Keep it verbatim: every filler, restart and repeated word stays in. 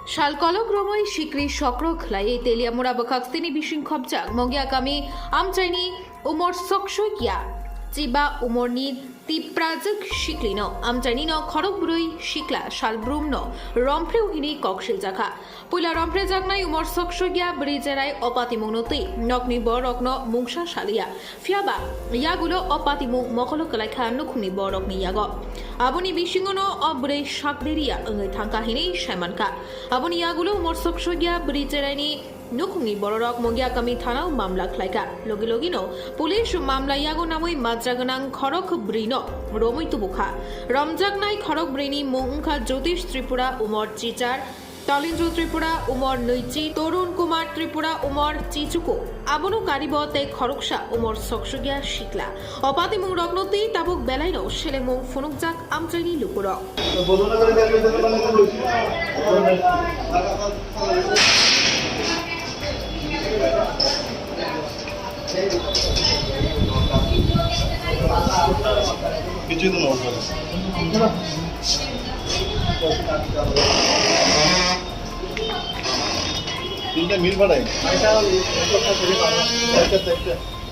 Sal kolok romwi sikri sokro khlaiwi Teliamura bwkhak sini bising khopjak Mongia kami amchaini umor soksoikia chiba umorni Tiprajwk siklino amchainino khorok bwrwi sikla salbrumno romphrew hinwi kok siljakha. Puila romphrejaknai umor soksoikia bwrwi cherai o patimungno twi nokni borokno mungsa saliya. Phiyaba yagulo o patimung mokolo kwlaikha nukhungni borokni yago. Aboni bisingono o bwrwi sakderiya wngwi thangkha hinwi saimankha. Aboni yagulo umor soksoikia bwrwi cheraini nukhungni bororok Mongia kami thanao mamla khlaikha. Logi logino police mamla yago namwi majra gwnang khorok bwrwino romwi tubukha. Romjaknai khorok bwrwini mung wngkha Jyotish Tripura umor chichar, Talindru Tripura umor nwichi, Torun Kumar Tripura umor chichuku. Abono karibo tei khoroksa umor soksoikia sikla. O patimung rokno twi tabuk belaino selengmung phunukjak amchaini lukurok. Kichu to no. Tinta meal padai. Acha, acha.